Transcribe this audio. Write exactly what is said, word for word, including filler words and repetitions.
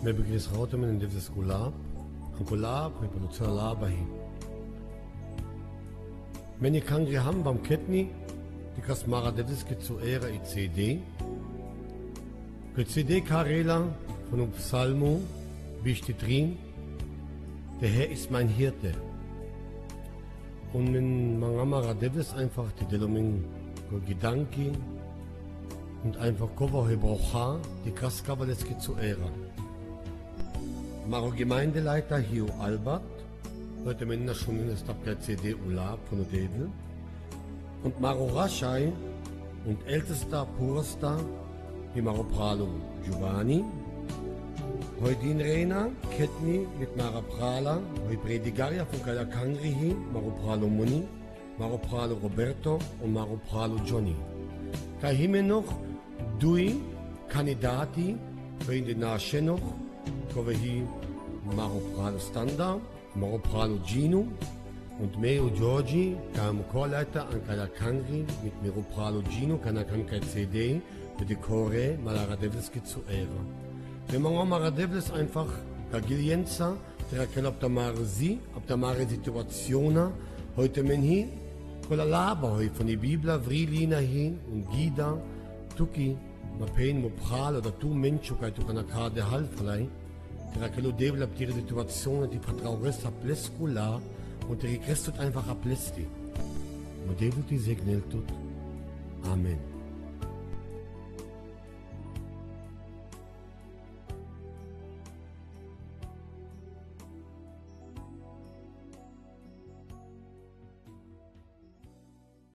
Me begrisa hote men in Deus skulap, an kulap, me produzera laba hi. Meni kangri ham bam ketni, di kas mara Deus ki cu era i C D. Ke C D karela, von un psalmu, bisti trin, der Herr ist mein Hirte. Un men manga mara Deus einfach di delo men ko gedanki, un einfach kova he brocha, di kas kavalis ki cu era. Maro Gemeindeleiter hi u Albert, hote men na šunin es tapka C D u lab von u Devel. Un maro rašaj un eltesta purasta hi maro pralo Giovanni. Hoj din rena, ketni mit mara prala, hoj predigarja von kala kangri hi, maro pralo Moni, maro pralo Roberto un maro pralo Johnny. Kaj hi me noch duj kandidati, hoj in de naše noch, kove hi maro pralo Standa, maro pralo Gino, un me u Giorgi, kaj mo kolajta an kala kangri mit maro pralo Gino, kana kan kaj C D, mit di kore, mara Deus ki cu era. Me manga mara Deus einfach, kaj giljenca, tera kelo ab da mare si, ab da mare situaciona, hote men hi, kola laba hoj von di Bibla, vri lina hi, un gida, tuki, ma pen mo pralo, da tu menču kaj tu kana kade halfalaj, tera kelo Devel ab tire situaciona, ti patraures a pleskula, un tiri krestot einfach a plesti. Mo Devel ti segnel tut. Amen.